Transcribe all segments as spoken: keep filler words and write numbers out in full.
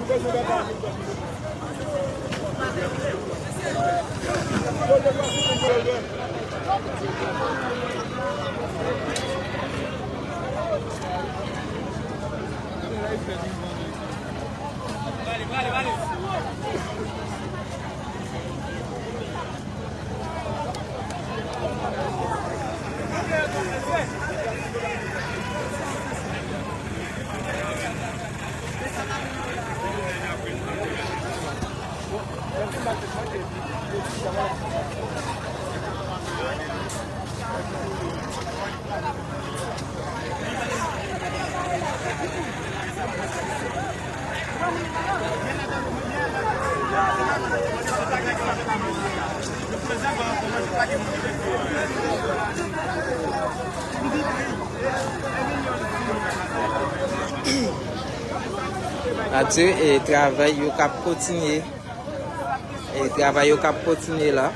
N ap di, e, travay yo k ap kontinye. E, travay yo k ap kontinye la.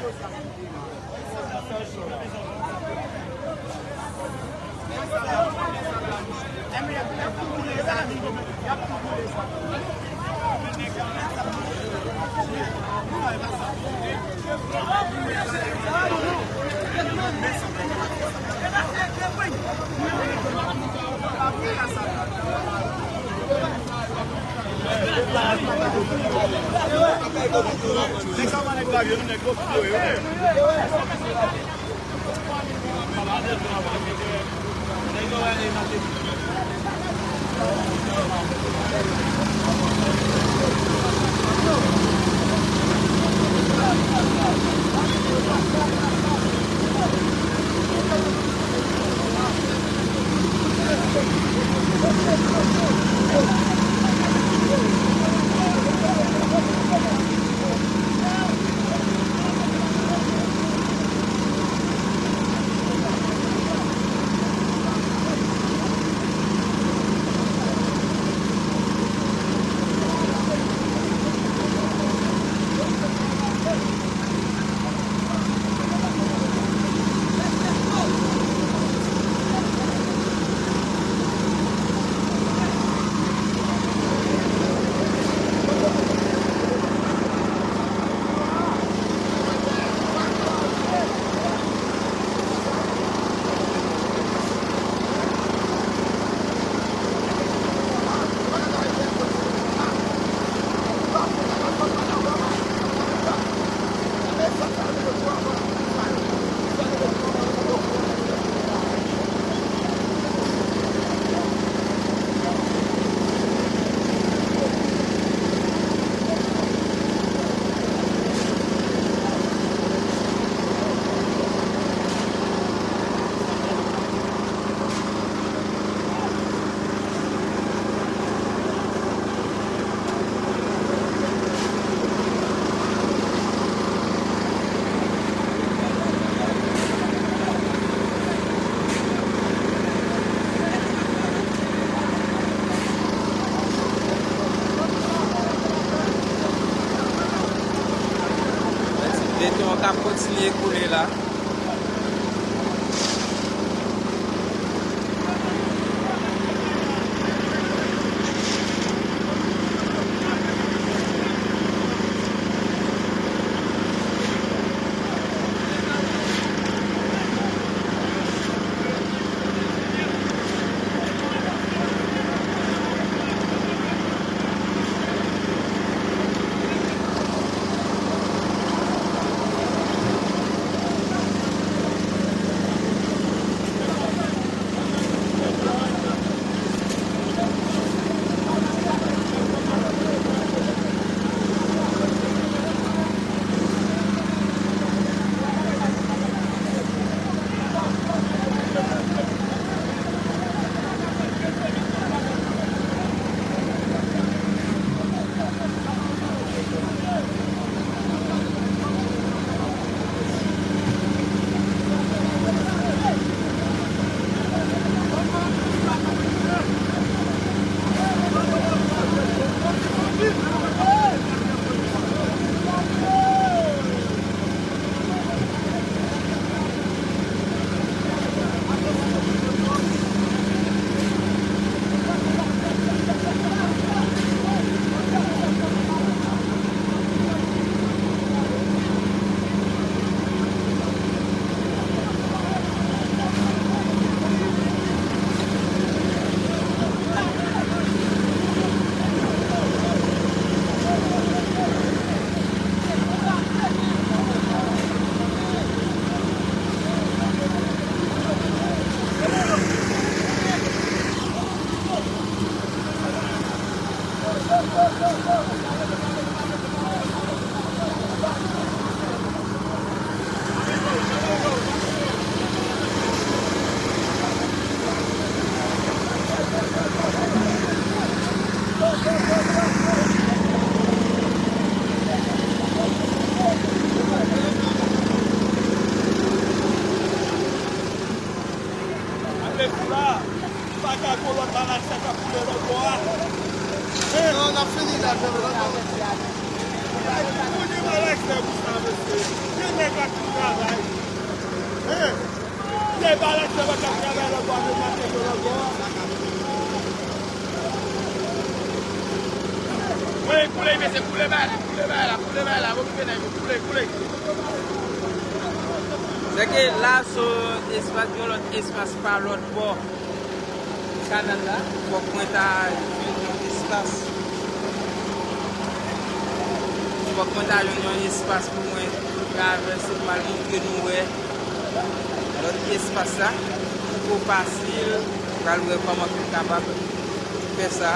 Beton an k ap kontinye koule la. Gade la, se yon espas, gen yon lòt espas pa lòt bò kanal la. Fòk mwen ta jwenn yon espas. Fòk mwen ta jwenn yon espas pou mwen travèse, pou m al montre nou wè lòt espas la. Pou fasil, pral wè kòman pou m kapab fè sa.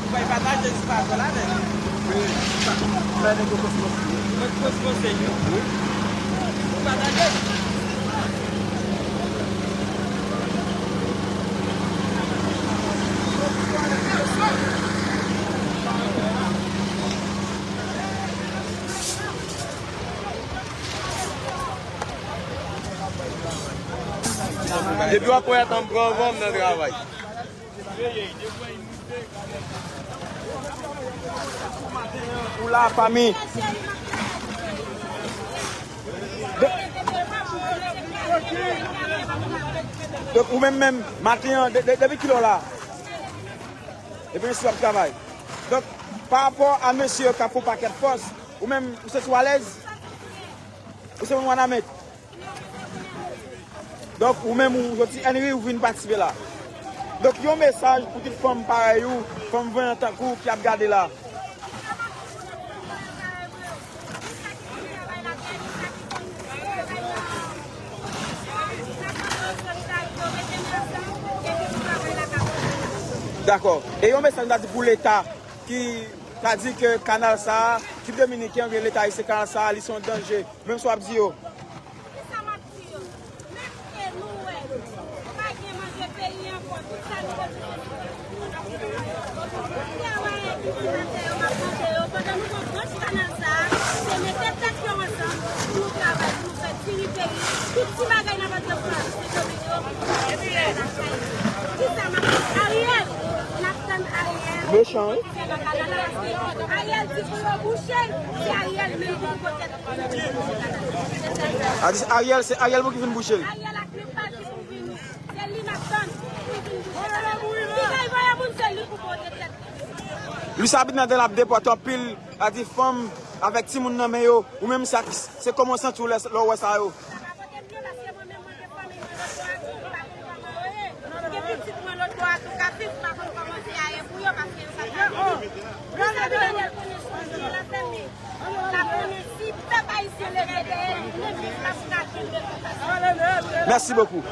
Ou bay pataje espas la, nèg. Wi, sa, sa nèg yo kòs kòs. Kòs kòs, wi. Pataje. Depi w ap wè atan m pran van, m nan travay. Ou la, fanmi. De-, donk, ou menm menm, maten an, de-, de-, depi kilè w la? Depi mesye w ap travay. Donk, pa rapò a mesye yo k ap fè yon pakèt fòs, ou menm, ou santi w alèz? Ou se yon wanament. Donk, ou menm, ou soti Henry, ou vin patisipe la. Donk, yon mesaj pou tout fanm parèy ou, fanm vanyan tankou w ki ap gade la. Dakò. E yon mesaj m ta di pou Leta ki ta di ke kanal sa a, Kib Dominiken oubyen Leta ayisyen, kanal sa a, li se yon danje. Menm sa w ap di yo. Ariel di pou yo bouche l, se Ariel menm ki pou pote l. A di Ariel, se Ariel pou ki vin bouche l. Ariel ak Michel ki pou vini. Se li n ap tann pou vin bouche l. Ki kay voye moun, se li pou pote tèt. Luis Abinader ap depòte anpil, a di fanm avèk timoun nan men yo. Ou menm sa, se kòman w santi w lè, lè w wè sa yo? Sa pa pote m byen paske mwen menm mwen gen fanmi mwen lòt bò a tou, m pa konn kòman yo ye. M gen pitit mwen lòt bò a tou k ap viv, m pa konn kòman vi a ye pou yo paske yo pa ka viv. Luis Abinader konnen si l fèmen, l ap konnen si pèp ayisyen leve dèyè li, li menm li p ap ka kenbe konpasyon. Mèsi bokou.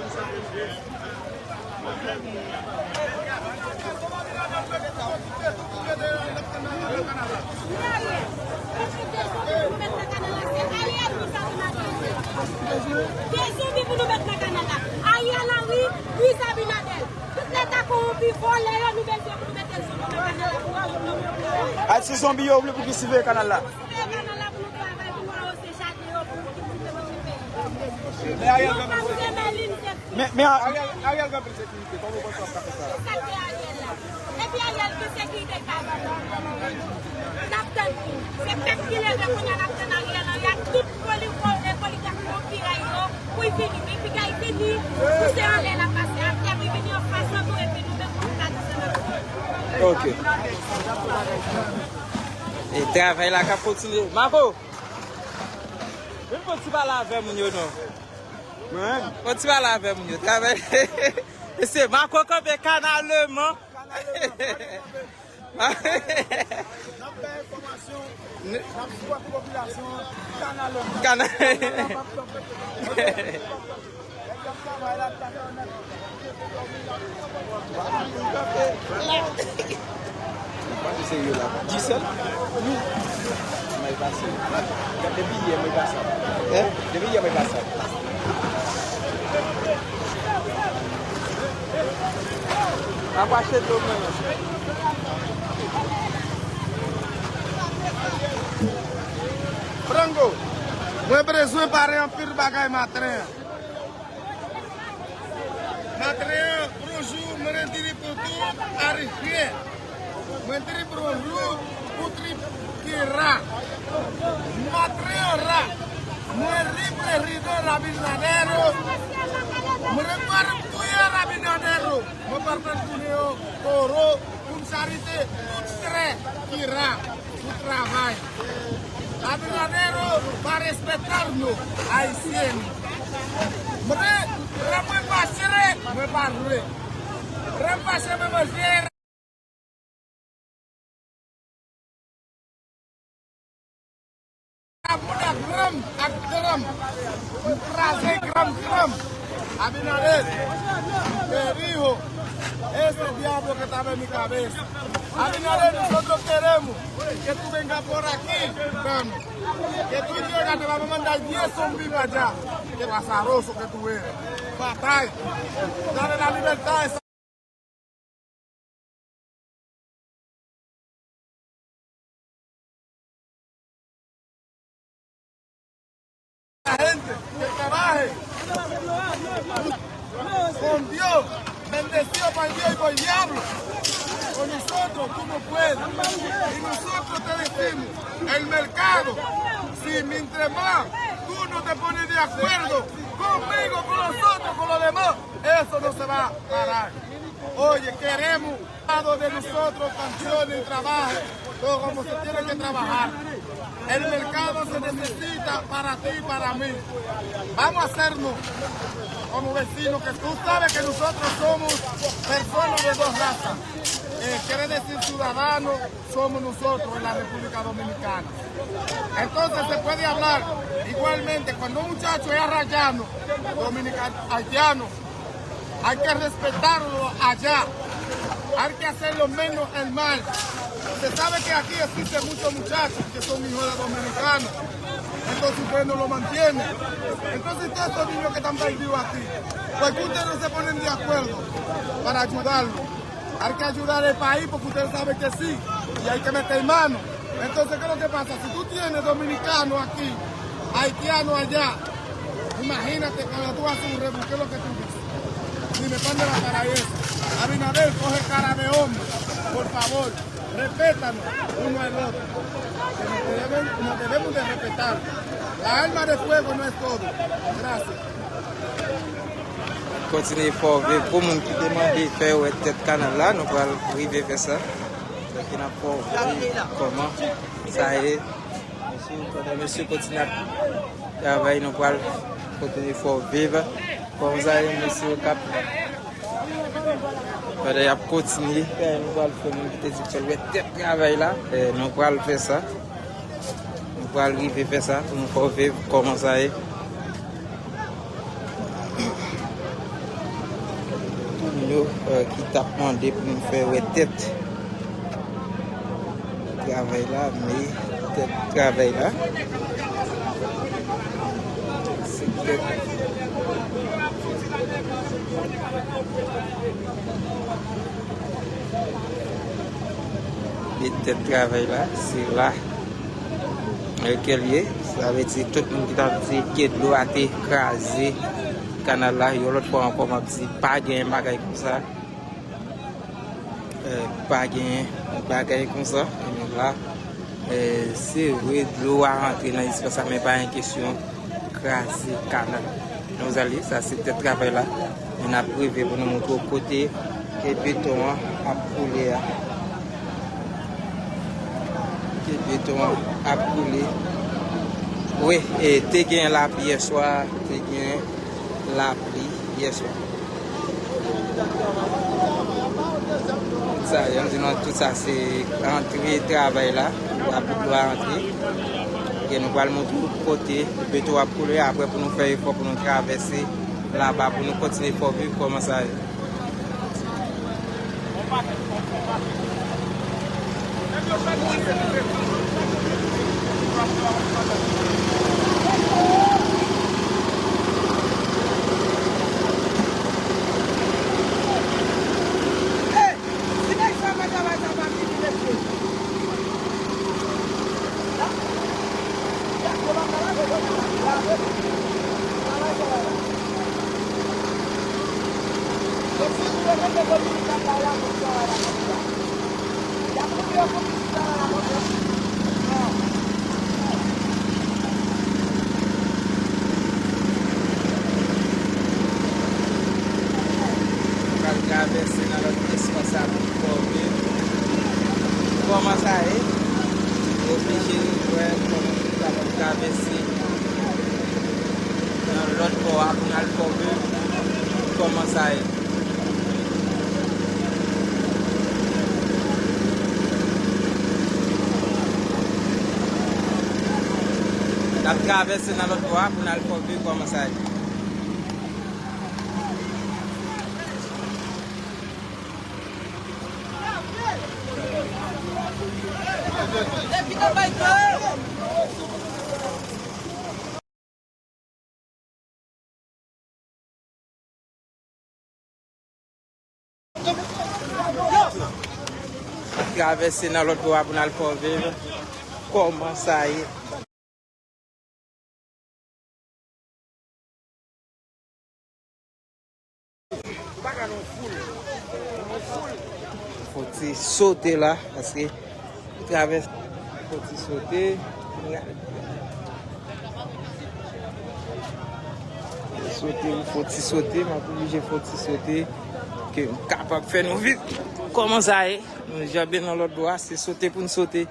De zonbi pou nou met nan kanal la. Ariel Henry, Luis Abinader. Tout leta kowonpi, vòlè yo, nou bezwen pou nou mete zonbi nan kanal la pou nou. A, se zonbi yo vle pou ki siveye kanal la. Siveye kanal la pou nou travay, pou nou arose jaden yo, pou nou kiltive manje peyi. Men Ariel gen plis. Men, men Ariel, Ariel gen plis sekirite. Kòman w panse w ap ka fè sa? Se sa k gen Ariel la. Epi Ariel gen sekirite l pa ban nou. N ap tann li. Se pèp ki leve kounye a, n ap tann Ariel Henry ak tout poli-, poli-, politak konkiran yo pou y vini. Men piga y vini, pou se anlè l ap pase. Apre pou y vini anfas nou tou, epi nou menm pou nou ka desann ansanm. Ok. E travay la k ap kontinye. Marco! Vin fè yon ti pale avè moun yo non. Mwen? Fè yon ti pale avè moun yo. Travay. E se Marco kanpe kanaleman. N ap bay enfòmasyon, n ap sipòte popilasyon an, kanaleman. Kanaleman. Kanaleman. Disèl? Wi. Mwen pase. Depi yè mwen pase. Hein? Depi yè mwen pase. Apa se dlo mwen. Franco, mwen bezwen pale anpil bagay maten an. Maten an, bonjou, mwen di li pou tout Ayisyen. Mwen di li bonjou pou trip ki ra. Maten an ra. Mwen di prezidan Abinader, mwen di mwen touye Abinader. Mwen pa pral tounen yo toro pou n salite tout frè ki ra. Pou travay. Abinader pa respekte nou, Ayisyen. Mwen, lè mwen fache, mwen pa jwe. Lè m fache, mwen manje. Moun ak granm, ak granm. M kraze granm, granm. Abinader, te dijo, ese diablo que estaba en mi cabeza. Abinader, nosotros queremos que tú vengas por aquí, vamos. Que tú llegas, te vamos a mandar diez zombies para allá. Qué azaroso que tú eres. Fatal. Dale la libertad a esa gente que trabaje con Dios, bendecido por Dios y por el diablo. Con nosotros tú no puedes. Y nosotros te decimos, el mercado, si mientras más tú no te pones de acuerdo conmigo, con nosotros, con los demás, eso no se va a parar. Oye, queremos de nosotros funcione y trabaje todo como se tiene que trabajar. El mercado se necesita para ti y para mí. Vamos a hacernos como vecinos, que tú sabes que nosotros somos personas de dos razas. Eh, quiere decir ciudadanos somos nosotros en la República Dominicana. Entonces se puede hablar igualmente cuando un muchacho es arrayano, dominicano, haitiano, hay que respetarlo allá. Hay que hacerlo menos el mal. Se sabe que aquí existen muchos muchachos que son hijos de dominicanos. Entonces ustedes no lo mantienen. Entonces todos estos niños que están perdidos aquí, ¿por qué ustedes no se ponen de acuerdo para ayudarlo? Hay que ayudar al país porque ustedes saben que sí, y hay que meter mano. Entonces, ¿qué es lo que pasa? Si tú tienes dominicano aquí, haitiano allá, imagínate cuando tú haces un rebu, ¿qué es lo que tú dices? Dime, ¿cuándo va a parar eso? Abinader, coge cara de hombre, por favor. Respétanos uno al otro. Que nos debemos, nos debemos de respetar. La arma de fuego no es todo. Gracias. Kontinye fè w viv. Pou moun ki te mande fè wè tèt kanal la, nou pral rive fè sa. Donk n ap fè w viv kòman sa ye. Mesye, pandan mesye kontinye ap travay, nou pral kontinye fè w viv. Kòman sa ye, mesye k ap Pandan y ap kontinye, nou pral fè moun ki te di fè l wè tèt travay la. Eh, nou pral fè sa. Nou pral rive fè sa pou nou fè w viv kòman sa ye. Pou moun yo, eh, ki t ap mande pou nou fè wè tèt travay la, men tèt travay la. Se tèt. Men tèt travay la, se la. Ke l ye. Sa vle di tout moun ki t ap di ke dlo a te kraze kanal la, yon lòt fwa ankò, m ap di pa gen bagay konsa. Eh, pa gen bagay konsa. Men la, eh, se vre, dlo a rantre nan espas la, men pa gen kesyon kraze kanal. Nou ale, sa se tèt travay la. Men n ap rive pou nou montre w kote ke beton an ap koule a. Ke beton an ap koule. Wi, e te gen lapli yè swa, te gen lapli yè swa. Sa, jan m di nou, tout sa se antre travay la, la pou dlo a antre. E nou pral montre w kote beton ap koule, apre pou nou fè efò pou nou travèse laba, pou nou kontinye fè w viv kòman sa ye. Pral travèse nan lòt espas la pou fòme. Kòman sa ye? Oblije wè kòman pou kapab travèse nan lòt bò a pou n al fòme. Kòman sa ye? N ap travèse nan lòt bò a pou n al fè w viv kòman sa ye. Travèse nan lòt bò a pou n al fè w viv kòman sa ye. Fò w ti sote la, paske travèse, fò w ti sote. Sote, fò w ti sote, m ap oblije fè w ti sote, ke m kapab fè nou viv kòman sa ye. Nou janbe nan lòt bò a, se sote pou n sote.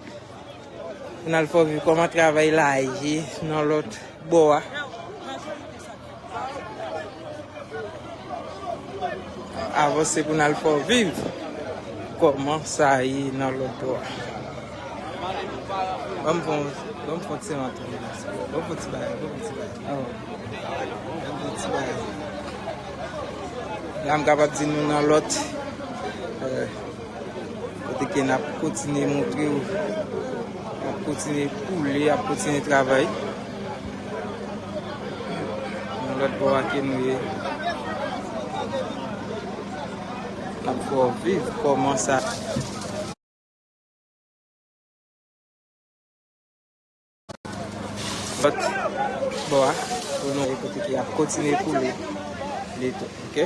Pou n al fè w viv kòman travay la ye nan lòt bò a. Avanse pou n al fè w viv kòman sa ye nan lòt bò a. Ban m fè yon, ban m fè yon ti rantre la. Ban m fè yon ti bagay, ban m fè yon ti bagay. Ban m fè yon ti bagay. La m kapab di nou nan lòt, eh, kote ke n ap kontinye montre w, ap kontinye koule, ap kontinye travay. Nan lòt bò a ke nou ye, n ap fè w viv kòman sa. Lòt bò a, pou nou kote ki ap kontinye koule. Li tou, oke?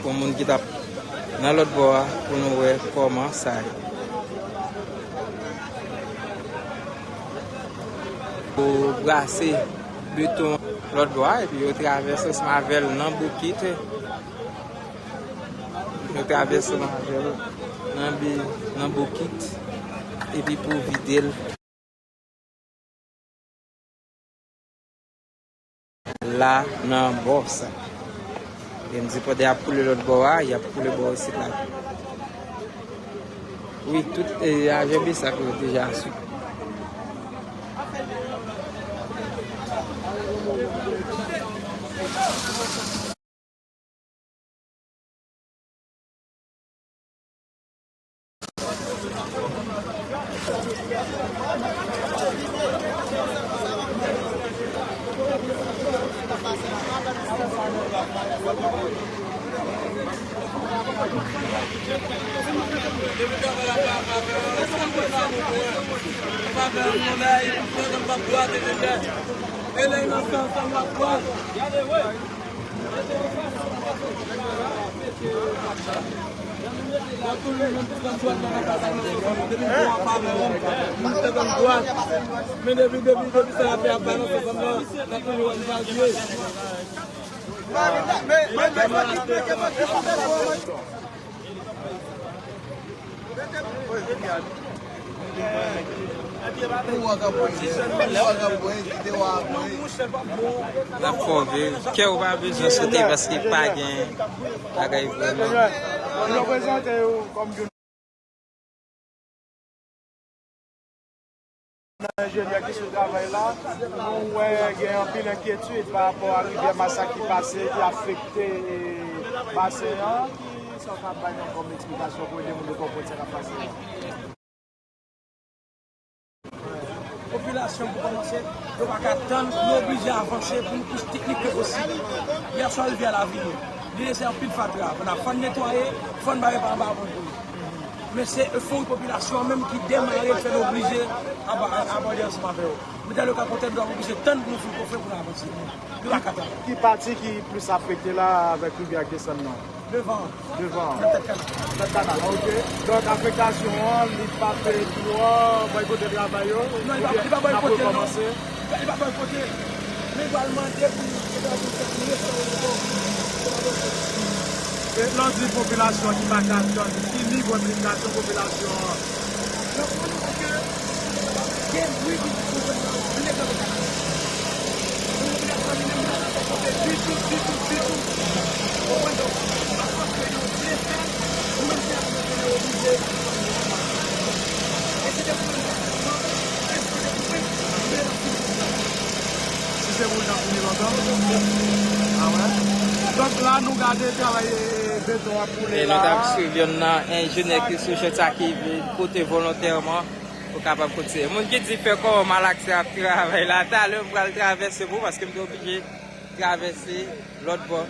Pou moun ki t ap nan lòt bò a, pou nou wè kòman sa ye. Yo brase beton lòt bò a, epi yo travèse ansanm avè l nan bokit. Yo travèse ansanm avè l nan bi-, nan bokit, epi pou vide l. La nan bò sa. E m di pandan y ap koule lòt bò a, y ap koule bò isit la. Wi, tout, e, ajan besak yo deja sou. Men depi, depi, depi sa ap fè ap balanse kòm nan, nan tou yon vye. N ap fè w viv. Kè w pa bezwen sote paske pa gen bagay vrèman. Nou prezante w kòm youn nan enjenyè ki sou travay la. Nou wè gen anpil enkyetid pa rapò a rivyè Masa ki pase, ki afekte, e, basen an. Kisa w ka bay nou kòm eksplikasyon pou ede moun yo konprann sa k ap pase a? Popilasyon pou kòmanse, yo pa ka tann, nou oblije avanse pou nou plis teknik ke posib. Yè swa rivyè la vini. Li lese anpil fatra. Fò n ap, fò n netwaye, fò n bare pa anba pon pou li. Men se efori popilasyon an menm ki demare, fè nou oblije aba-, abòde ansanm avè yo. Men dan le ka kontrè, nou ap oblije tann pou nou fin kofe pou nou avanse. Nou pa ka tann. Ki pati ki plis afekte la avèk rivyè k desann nan? Devan. Devan. Nan tèt kanal. Tèt kanal, ok. Donk, afektasyon an, li pa fè twò bòykote travay yo? Non, li pa, li pa bòykote, non. Li pa bòykote. Men li pral mande pou, pou, pou, pou restore yo. E lè w di popilasyon ki pa ka tann, ki nivo enplikasyon popilasyon an? Donk, pou nou di ke gen bri ki pou fè nan vle kanpe kanal. Pou popilasyon li menm, li pa ka fè kote ditou, ditou, ditou. Ou konprann? Donk, pa fòs ke yo vle fè, nou menm se la nou vle oblije. E se de pwoblèm de sèlman, èske de pwoblèm, men la fini. Si se woul nan fini lontan? A wè? Donk la, nou gade travay, e, beton an koule la. E nou t ap swiv yonn nan enjenyè ki sou chantyè a ki vin pote volontèman pou kapab kontinye. Moun ki di fè kòman malaksè ap travay la, talè m pral travèse pou, paske m te oblije travèse lòt bò.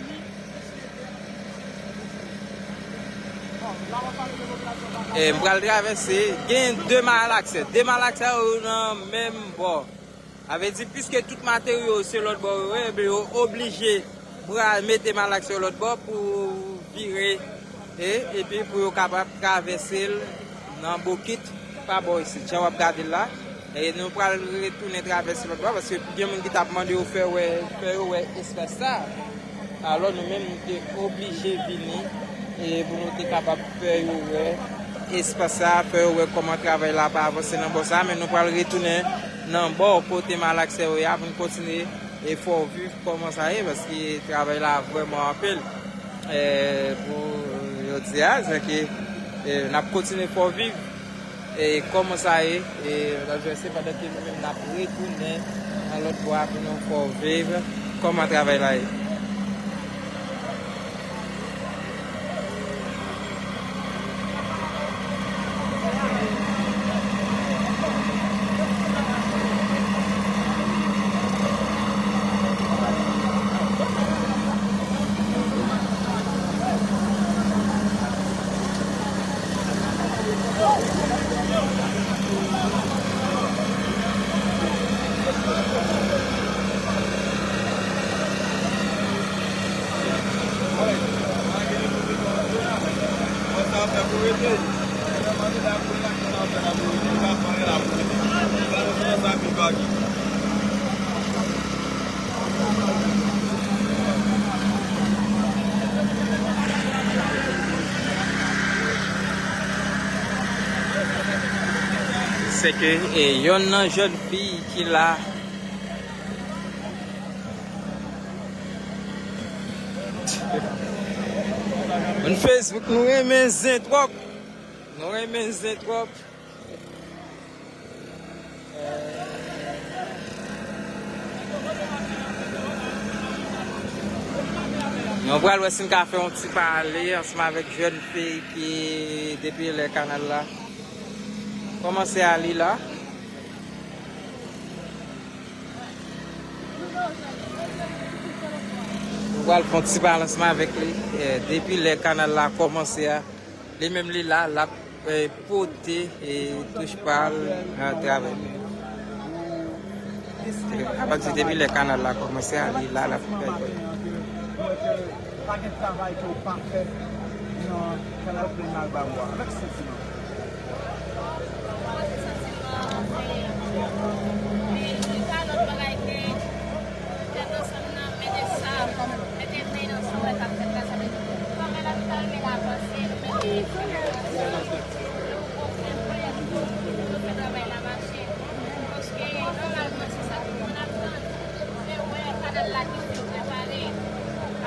E m pral travèse, gen de malaksè. De malaksè yo nan menm bò. Sa vle di, piske tout materyo yo se lòt bò yo ye, ebyen yo oblije pral mete malaksè yo lòt bò pou vire, e, epi pou yo kapab travèse l nan bokit pa bò isit. Jan w ap gade l la, e nou pral retounen travèse lòt bò, paske gen moun ki t ap mande yo fè wè, fè yo wè espas sa. Alò, nou menm, nou te oblije vini, e pou nou te kapab fè yo wè espas sa, fè yo wè kòman travay la ap avanse nan bò sa, men nou pral retounen nan bò kote malaksè yo ye a pou n kontinye e fè w viv kòman sa ye, paske travay la vrèman anpil. E, pou jodi a, se ke, e, n ap kontinye fè w viv. E kòman sa ye, e, n ap jwenn se pandan ke nou menm n ap retounen nan lòt bò a pou nou fè w viv kòman travay la ye. Se ke, e, yonn nan jèn fi ki la. Moun Facebook, nou renmen zen twòp. Nou renmen zen twòp. Nou pral wè si n ka fè yon ti pale ansanm avèk jèn fi ki depi lè kanal la kòmanse a li la. Nou pral fè yon ti pale ansanm avèk li, eh, depi lè kanal la kòmanse a. Li menm li la, l ap, eh, pote, eh, touch pa l atravè. Apati depi lè kanal la kòmanse a, li la, l ap fè. Pa gen travay ke w pa fè nan kanal Plenn Malbaro a, avèk santiman. Mwen se santiman, men ki ka lòt bagay ke tèt ansanm nan, mete sa, mete men ansanm, wè k ap fèt la, sa vle di, kòman lapital men la avanse, nou mete fòs nou ansanm, nou ofri prèt, nou fè travay la mache. Paske, nòmalman, se sa tout moun ap tann. Men wè, kanal la ki fin prepare.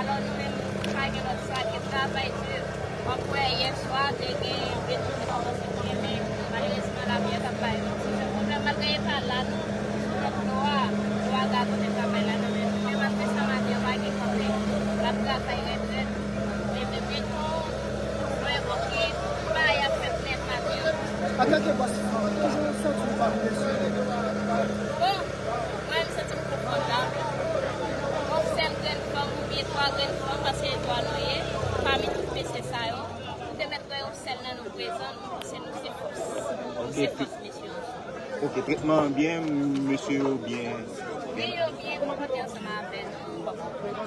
Alò, nou menm, pa gen lòt chwa ke travay di. W ap wè, yè swa, te gen etid ki kòmanse byen, men malerezman, lapli a t ap bay nou ti jan pwoblèm. Malgre e pa la, non, sou lòt bò a, yo a gadone travay la nan men nou. Men malgre sa, maten an pa gen kanpe. L ap travay rèd rèd. E men beton, wè, bokit, tout bagay ap fèt nèt maten an. Antanke bòs, kijan w santi w pami mesye yo? Bon, mwen, m santi m konfòtab. Yon sèl grenn fanm oubyen twa grenn fanm, paske e twa nou ye, pami tout mesye sa yo. Ou te mèt wè yon sèl nan nou prezan, nou, se nou, se fòs. Nou se fòs, mesye yo. Ok, tretman an byen, mesye yo byen? Wi, yo byen konpòte ansanm avè nou. Bon,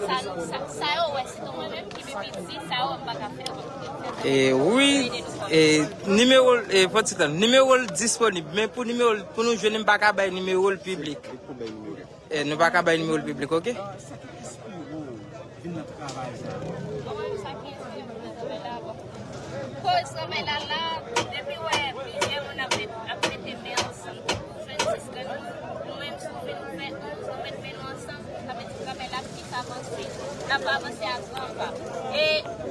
sa nou, sa, sa yo wè, sitou mwen menm ki pi piti, sa yo wè m pa ka fè. E wi, e nimewo l, e, fò ti tan, nimewo l disponib, men pou nimewo l, pou nou jwenn li, m pa ka bay nimewo l piblik. E, nou pa ka bay nimewo l piblik, ok? Sa ki enspire w vin nan travay sa? Bon, sa ki enspire m vin nan travay la, bon. Koz travay la la, depi wè plizyè moun ap met, ap mete men ansanm pou jwenn dis grenn moun, nou menm si w vin fè onz, nou met men nou ansanm, sa vle di travay la ap plis avanse. L ap avanse a gran pa. E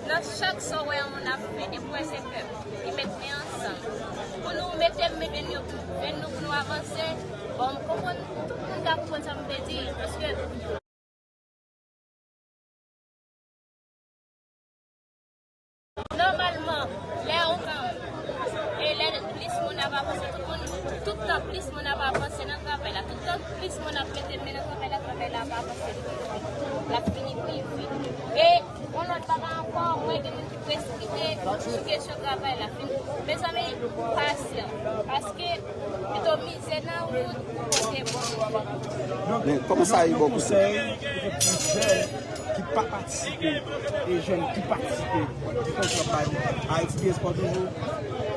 nan chak sa w wè yon moun ap fè, depi w wè se pèp ki met men ansanm. Pou nou mete men nou, men nou pou nou avanse. Bon, m konprann, tout moun ka konprann sa m vle di, paske nòmalman, lè yon tan, e lè plis moun ap avanse, tout moun, tout tan plis moun ap avanse nan travay la, tout tan plis moun ap mete men nan travay la, travay la ap avanse pi vit, l ap fini pi vit. E yon lòt bagay ankò, mwen gen moun ki preskite sou kesyon travay la. Mezanmi, pasyan. Paske, pito mize nan wout pou pote bon nouvèl. Men kòman sa ye bò kote w? Konsèy pou jèn ki pa patisipe, e jèn ki patisipe, ki konn sa bay Ayiti Diaspora toujou?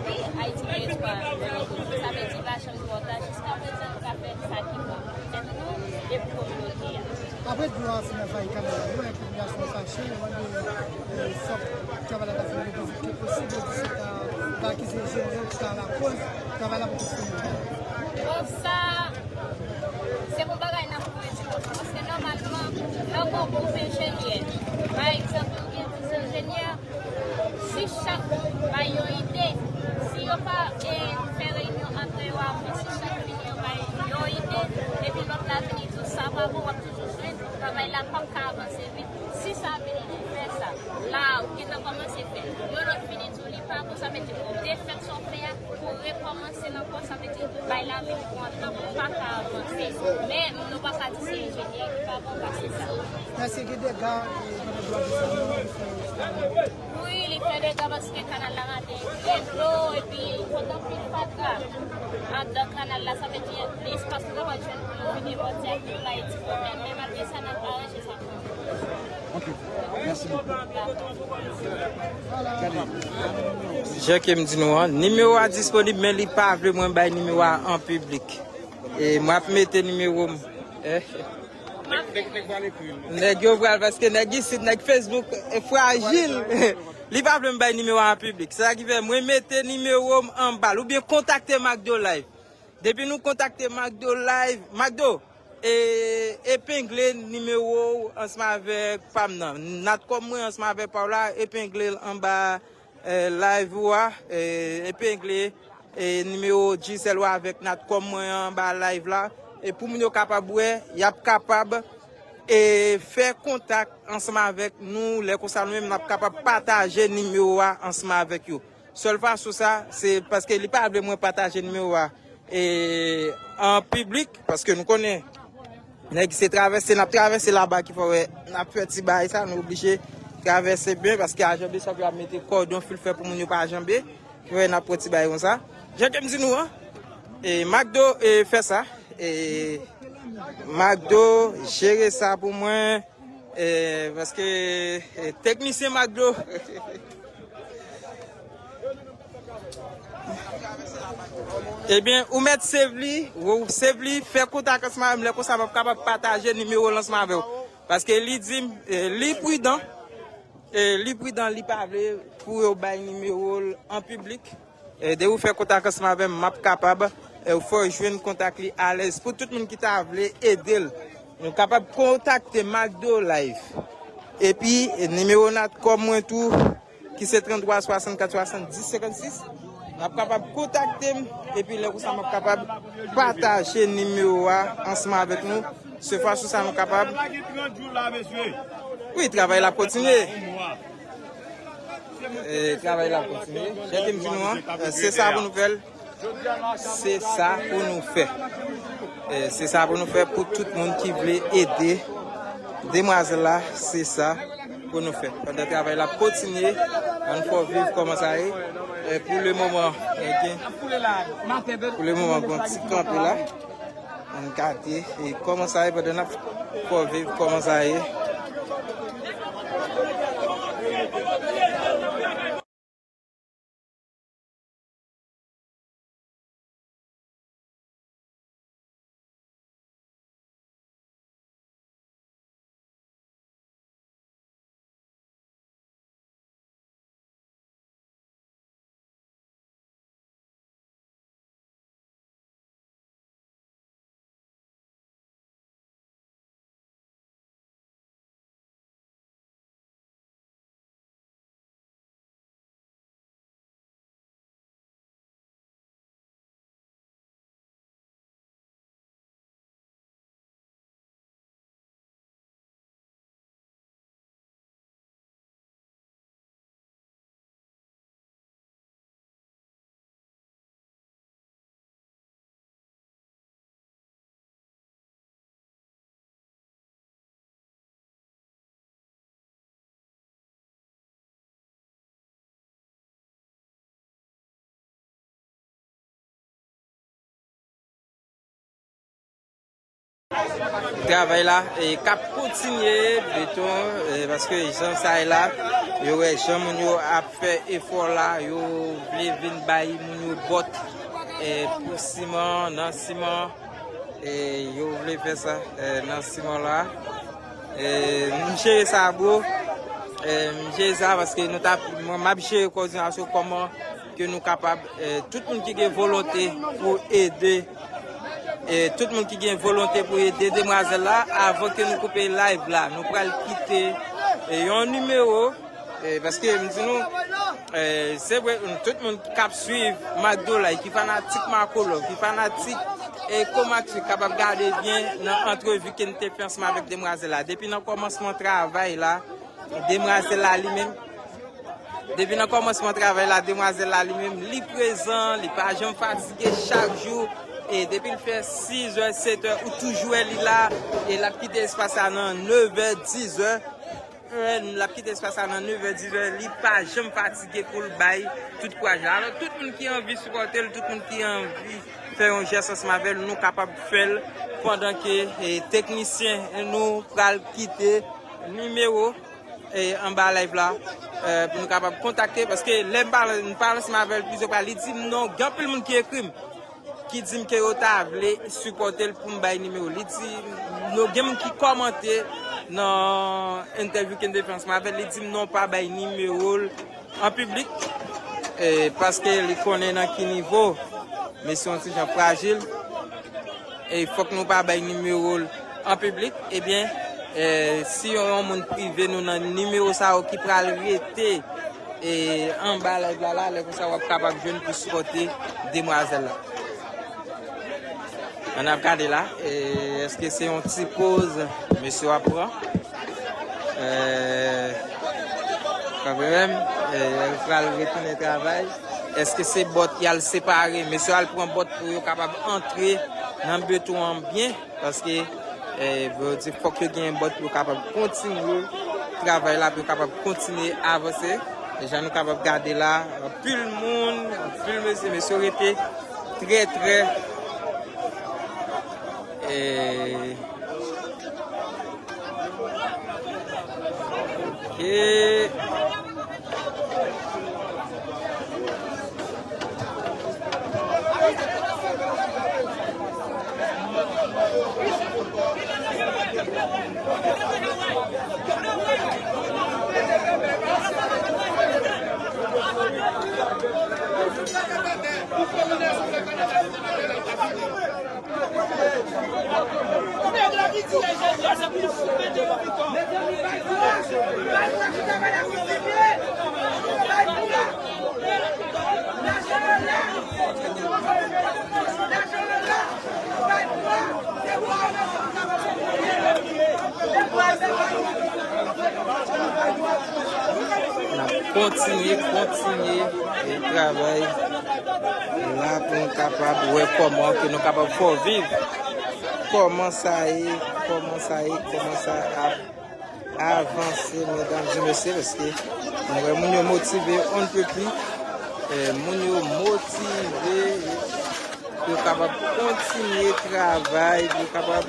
Wi, Ayiti Diaspora toujou. Sa vle di pa janm twò ta. Jiska prezan, nou ka fè sa ki bon pou tèt nou e pou kominote a. Apre dlo a fin anvayi kanal la, nou wè popilasyon an fache, yo mande, e, fòk travay la ta fini pi vit ke posib, yo di se ta, ta akize enjenyè ki ta lakoz travay la poko fini. Bon, sa, se yon bagay n ap kouri di konsa, paske nòmalman, lè w gen yon gwoup enjenyè, pa egzanp, ou gen dis enjenyè, si chak bay yon ide, si yo pa, e, fè reyinyon antre yo avan, si chak vini yo bay yon ide, epi lòt la vini di w sa pa bon, w ap toujou jwenn, travay la p ap ka avanse vit. Si sa vini di fè sa, la, ou gentan kòmanse fè. Yon lòt vini di w li pa bon, sa vle di ou defèt sa w fè a, ou rekòmanse ankò, sa vle di bay la vin pran tan pou w pa ka avanse. Men, nou pa ka di se enjenyè ki pa bon, pa se sa. Èske gen dega, e, pandan dlo a desann nan, li fè? Wi, li fè dega paske kanal la maten gen dlo, epi kontan pil fatra anndan kanal la, sa vle di espas nou pa pral jwenn pou nou vide bò ti a ki bay ti pwoblèm, men malgre sa, n ap aranje sa kanmenm. Jan ke m di nou an, nimewo a disponib, men li pa vle mwen bay nimewo a an piblik. E m ap mete nimewo m. Nèg yo pral, paske nèg isit, nèg Facebook, e frajil. Li pa vle m bay nimewo a an piblik. Se sa ki fè mwen mete nimewo m anba l. Oubyen kontakte Macdo Live. Depi nou kontakte Macdo Live, Macdo, e, epengle nimewo w ansanm avèk pa m nan. Natcom mwen ansanm avèk pa w la, epengle l anba, e, live ou a, e, epengle, e, nimewo Digicel ou avèk Natcom mwen anba live la. E pou moun yo kapab wè, y ap kapab, e, fè kontak ansanm avèk nou. Lè konsa, nou menm, n ap kapab pataje nimewo a ansanm avèk yo. Sèl fason sa, se paske li pa vle mwen pataje nimewo a, e, an piblik, paske nou konnen, nèg se travèse, n ap travèse laba ki fè wè, n ap fè ti bagay sa, nou oblije travèse byen, paske ajanbe sa pou y ap mete kòdon fil fè pou moun yo pa janbe, ki fè n ap pran ti bagay konsa. Jan ke m di nou an, e, Macdo, e, fè sa, e, Macdo, jere sa pou mwen. E, paske, e, teknisyen Macdo. Ebyen, ou mèt save li, ou save li, fè kontak ansanm avè m, lè konsa m ap kapab pataje nimewo l ansanm avè w. Paske li di m, e, li pridan, e, li pridan, li pa vle pou yo bay nimewo l an piblik. E, depi w fè kontak ansanm avè m, m ap kapab, e, ou fè w jwenn kontak li alèz. Pou tout moun ki ta vle ede l, nou kapab kontakte Macdo Live. Epi, e, nimewo Natcom mwen tou, ki se tranntwa swasannkat swasanndis senkannsis. N ap kapab kontakte m, epi lè konsa m ap kapab pataje nimewo a ansanm avèk nou. Se fason sa nou kapab. Wi, travay la ap kontinye. E, travay la ap kontinye. Jan ke m di nou an, e, se sa pou nou fè l. Se sa pou nou fè. E, se sa pou nou fè pou tout moun ki vle ede demwazèl la, se sa pou nou fè. Pandan travay la ap kontinye, ann fè w viv kòman sa ye. E, pou le moman, e, gen, pou le moman, gen yon ti kanpe la. Ann gade, e, kòman sa ye pandan n ap fè w viv kòman sa ye. Travay la, e, k ap kontinye, beton, e, paske jan sa ye la, yo wè jan moun yo ap fè efò la, yo vle vin bay moun yo bòt, e, pou siman, nan siman, e, yo vle fè sa, e, nan siman la. E, m jere sa, bro. E, m jere sa paske nou t ap, mwen, m ap jere kòdinasyon kòman ke nou kapab, e, tout moun ki gen volonte pou ede, e, tout moun ki gen volonte pou ede demwazèl la, avan ke nou koupe live la, nou pral kite, e, yon nimewo, e, paske m di nou, e, se vre, tout moun k ap swiv Macdo Live, ki fanatik Marco Love, ki fanatik, e, Komax, kapab gade byen nan antrevi ke n te fè ansanm avèk demwazèl la. Depi nan kòmansman travay la, demwazèl la li menm, depi nan kòmansman travay la, demwazèl la li menm, li prezan, li pa janm fatige chak jou. E depi l fè sizè, setè, ou toujou wè li la. E l ap kite espas la nan nevè, dizè. L ap kite espas la nan nevè, dizè. Li pa janm fatige pou l bay tout kouraj la. Alò, tout moun ki anvi sipòte l, tout moun ki anvi fè yon jès ansanm avè l, nou kapab fè l pandan ke, e, teknisyen nou pral kite nimewo e, anba live la, e, pou nou kapab kontakte, paske lè m pale, m pale ansanm avè l plizyè fwa, li di m non, gen anpil moun ki ekri m, ki di m ke yo ta vle sipòte l pou m bay nimewo l. Li di, non, gen moun ki kòmante nan entèvyou ke m te fè ansanm avè l, li di m non, pa bay nimewo l an piblik, e, paske li konnen nan ki nivo mesye yon ti jan frajil, e fòk nou pa bay nimewo l an piblik, ebyen, e, si yon moun prive nou nan nimewo sa yo ki pral rete, e, anba live la, la, lè konsa w ap kapab jwenn pou sipòte demwazèl la. Ann ap gade la, e, èske se yon ti poz mesye w ap pran? E, kanmenm, e, l pral retounen travay. Èske se bòt y al separe? Mesye al pran bòt pou yo kapab antre nan beton an byen, paske, e, yo di fòk yo genyen bòt pou yo kapab kontinye travay la, pou yo kapab kontinye avanse. E jan nou kapab gade la, anpil moun, anpil mesye, mesye rete trè, trè, e, Ok. N ap kontinye, kontinye, e, travay la pou nou kapab wè kòman ke nou kapab fè w viv kòman sa ye, kòman sa ye, kòman sa ap avanse, medam e mesye, paske nou wè moun yo motive, on ne peut plus. E, moun yo motive, yo kapab kontinye travay, yo kapab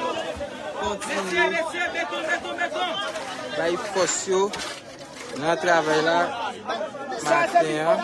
kontinye bay fòs yo nan travay la maten an.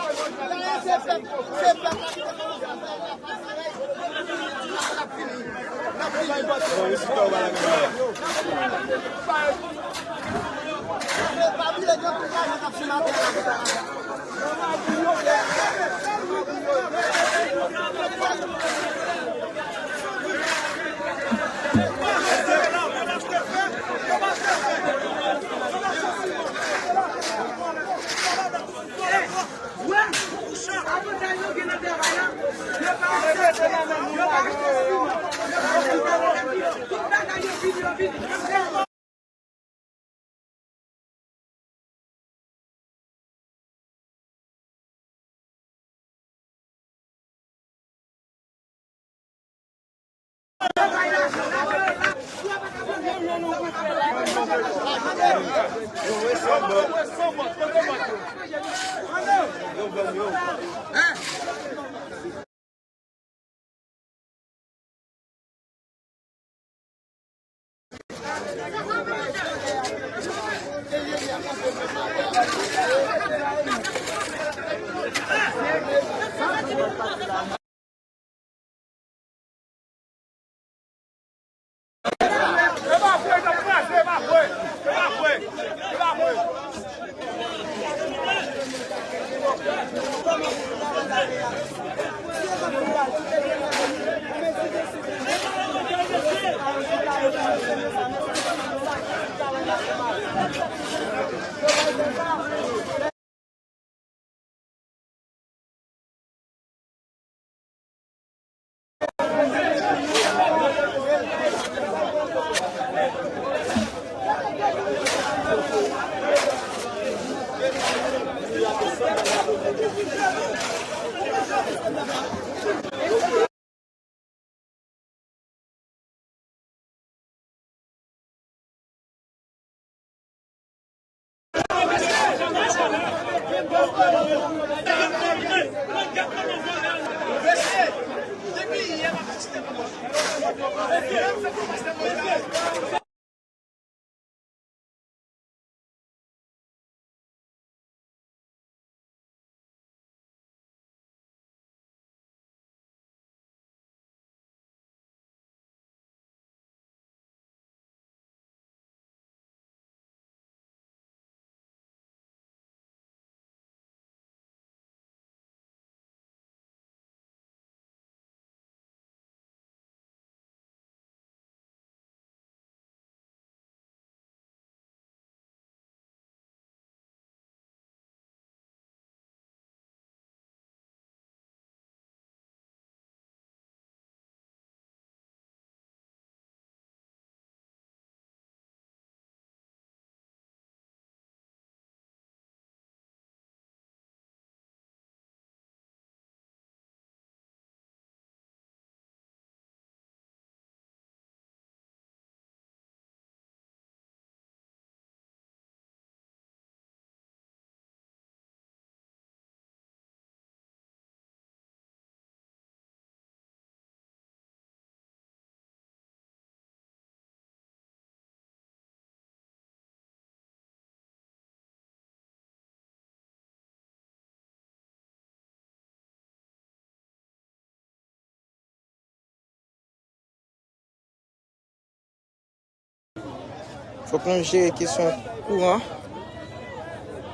Fòk nou jere kesyon kouran.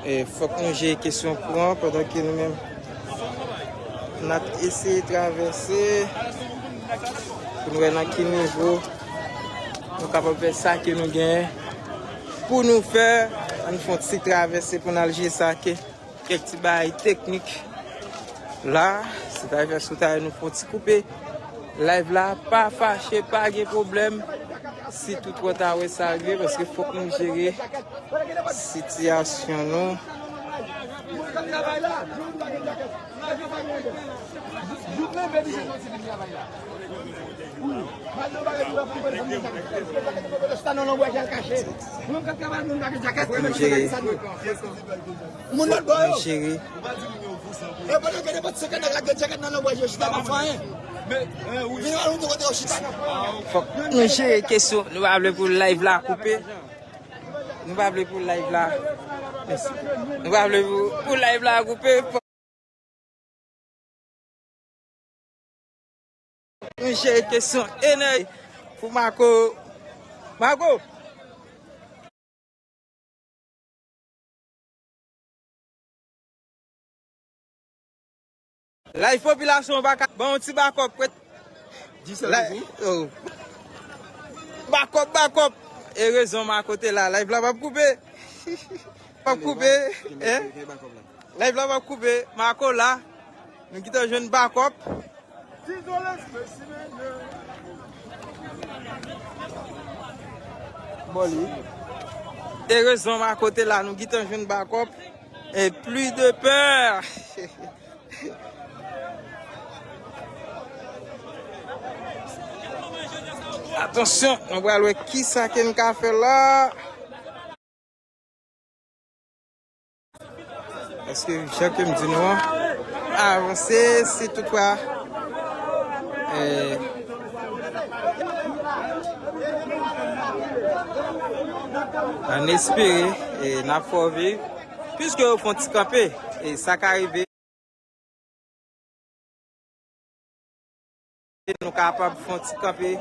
E fòk nou jere kesyon kouran pandan ke nou menm n ap eseye travèse pou nou wè nan ki nivo nou kapab fè sa ke nou genyen pou nou fè. Ann fè yon ti travèse pou n al jere sa ke kèk ti bagay teknik la. Se ta fè sou ta nou fè yon ti koupe live la. Pa fache, pa gen pwoblèm. Si toutfwa ta wè sa rive, paske fòk nou jere sitiyasyon nou. Fòk nou jere. Fòk nou jere. Fòk nou jere kesyon. Nou pa vle pou live la koupe. Nou pa vle pou live la. Nou pa vle pou, pou live la koupe. Nou jere kesyon enèji pou Marco. Marco! Live popilasyon pa ka ban yon ti bakòp. Bakòp, bakòp. E rezon Marco te la. Live la p ap koupe. P ap koupe. Hein? Live la p ap koupe. Marco la. Nou gentan jwenn bakòp. Erezman, Marco te la, nou gentan jwenn bakòp. E plis de pè. Atansyon, nou pral wè kisa ke n ka fè la. Paske, jan ke m di nou an, avanse, si toutfwa, eh, ann espere, eh, n ap fè w viv, piske yo fè yon ti kanpe, e sa ka rive. Nou kapab fè yon ti kanpe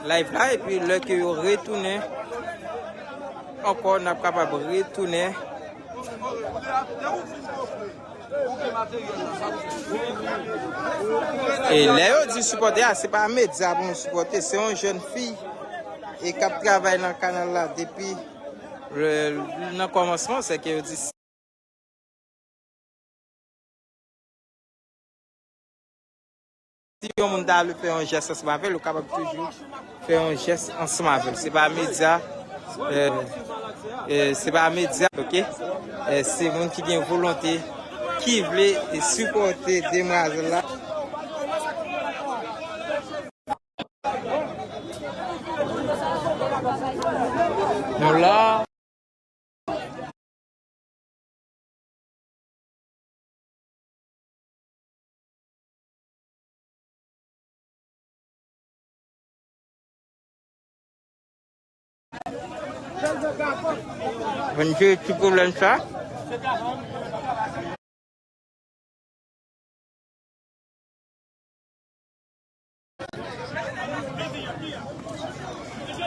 live la, epi lè ke yo retounen ankò, n ap kapab retounen. E lè yo di sipòte a, se pa medya pou nou sipòte, se yon jèn fi e k ap travay nan kanal la depi, eh, nan kòmansman, se ke yo di Si yon moun ta vle fè yon jès ansanm avè l, ou kapab toujou fè yon jès ansanm avè l. Se pa medya, eh, eh, se pa medya, ok? Eh, se moun ki gen volonte, ki vle sipòte demwazèl la. Nou la. Vin jere ti pwoblèm sa.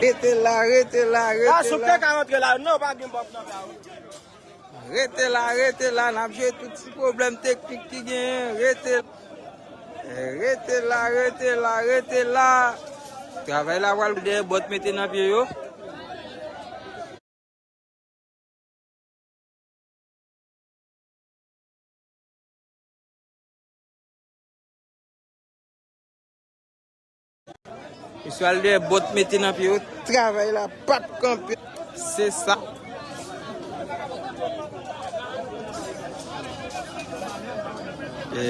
Rete la, rete la, rete la. Asou pye ka rantre la, non, pa gen bòb nan la. Rete la, rete la, n ap jere tout ti pwoblèm teknik ki genyen. Rete, rete la, rete la, rete la. Travay la pral dèyè bòt mete nan pye yo. Misye al dèyè bòt mete nan pye yo. Travay la p ap kanpe. Se sa. E,